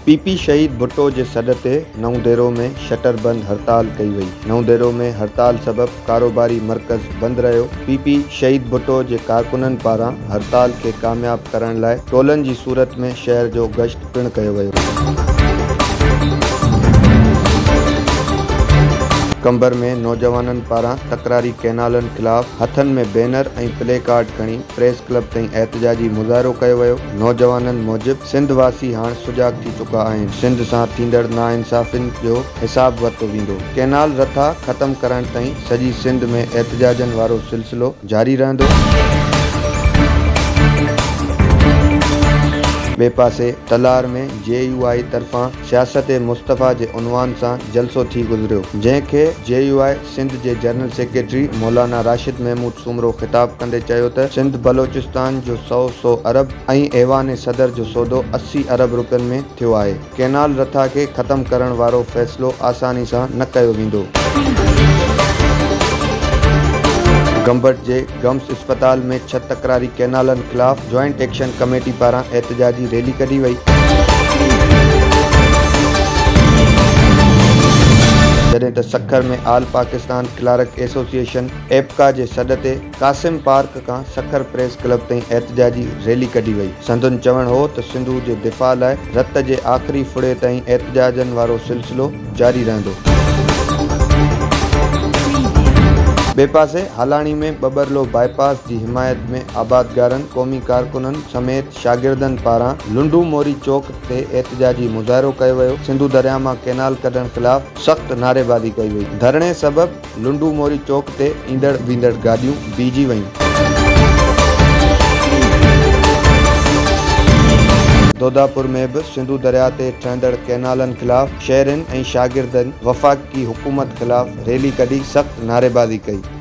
P P شهيد ڀٽو جي سڏ تي نئون ديرو ۾ شٽر بند هڙتال ڪئي وئي، نئون ديرو ۾ هڙتال سبب ڪاروباري مرڪز بند رهيو، پي پي شهيد ڀٽو جي ڪارڪنن پاران هڙتال کي ڪامياب ڪرڻ لاء ٽولن جي صورت ۾ شهر جو گشت پڻ ڪيو ويو. قمبر ۾ نوجوانن پاران تڪراري ڪئنالن خلاف هٿن ۾ بينر ۽ پلي ڪارڊ کڻي پريس ڪلب تائين احتجاجي مظاهرو ڪيو ويو. نوجوانن موجب سنڌ واسي هاڻ سجاڳ ٿي چڪا آهن، سنڌ سان ٿيندڙ ناانصافين جو حساب ورتو ويندو. ڪئنال رٿا ختم ڪرائڻ تائين سڄي سنڌ ۾ احتجاجن وارو سلسلو جاري رهندو. ٻئي پاسي تلهار ۾ جي يو آء طرفان سياست مصطفيٰ جي عنوان سان جلسو ٿي گذريو، جنهن کي جي يو آء سنڌ جي جنرل سيڪريٽري مولانا راشد محمود سومرو خطاب ڪندي چيو ته سنڌ بلوچستان جو سئو سئو ارب ۽ ايوان صدر جو سودو 80 ارب روپين ۾ ٿيو آهي. ڪئنال رٿا کي ختم ڪرڻ وارو فيصلو آساني سان نه ڪيو ويندو. گمبٽ جي گمس اسپتال ۾ ڇهه تڪراري ڪئنالن خلاف جوائنٽ ايڪشن ڪميٽي پاران احتجاجي ريلي ڪڍي وئي. جڏهن ته Sukkur ۾ all Pakistan clerk association APCA جي سڏ تي قاسم پارڪ کان سکر پريس ڪلب تائين احتجاجي ريلي ڪڍي وئي. سندن چوڻ هو ته سنڌو جي دفاع لاء رت جي آخري ڦڙي تائين احتجاجن وارو سلسلو جاري رهندو. ٻئي پاسي هالاڻي ۾ ٻٻرلو باء پاس جي حمايت ۾ آبادگارن، قومي ڪارڪنن سميت شاگردن پاران لنڊو موري چوڪ تي احتجاجي مظاهرو ڪيو ويو، سنڌو درياء مان ڪئنال ڪڍڻ خلاف سخت نعريبازي ڪئي وئي، ڌرڻي سبب لنڊو موري چوڪ تي ايندڙ ويندڙ گاڏيون بيهجي ويون. دوداپور ۾ به سنڌو درياء تي ٺهندڙ ڪئنالن خلاف شهرين ۽ شاگردن وفاقي حڪومت خلاف ريلي ڪڍي سخت نعريبازي ڪئي.